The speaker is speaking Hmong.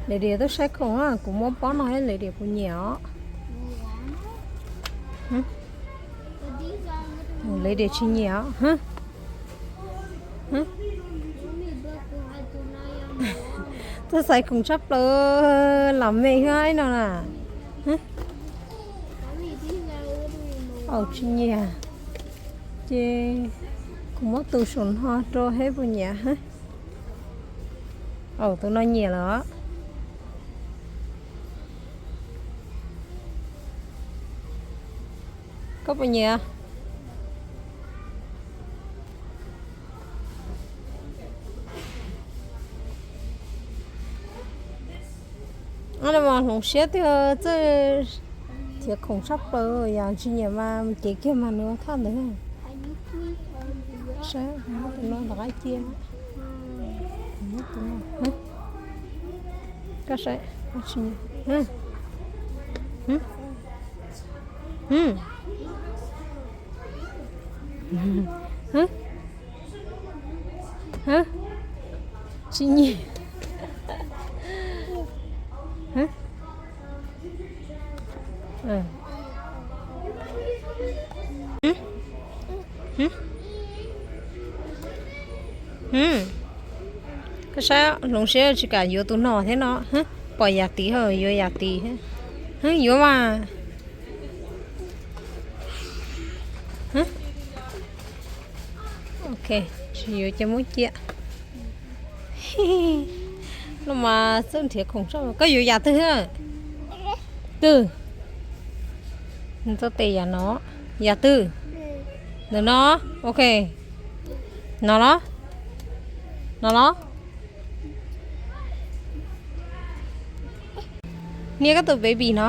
Ladies twb saib khoom, kuv muab pob no thiab, ladies puas nyiam os? Ladies tsis nyiam os. Twb xaiv khoom tshaj plaws, lam me thiab no na. Aum tsis nyiam, ces kuv muab tus saum no rau seb puas nyiam. Aum, tus no nyiam lawm. Koj puas nyiam? Hloov siab tiag, txawj nrhiav khoom tshaj plaws, yog tsis nyiam mas cev kiag mas nws ua thaj ntawd. Saib, tus no rov qab cia. Koj saib, tsis nyiam. Tsis nyiam. Koj saib, hloov siab tsis kam yuav tus no thiab no. Pom yam tid ho yuav yam tid. Yuav mas. Ok, tsis yuav ces muab cia. No mas txawj nrhiav khoom tshaj. Koj yuav yam twg? Twg? Nws txoj tes yam no. Yam twg? Ntawm no. Ok. No los? No los? Nias koj tus baby no.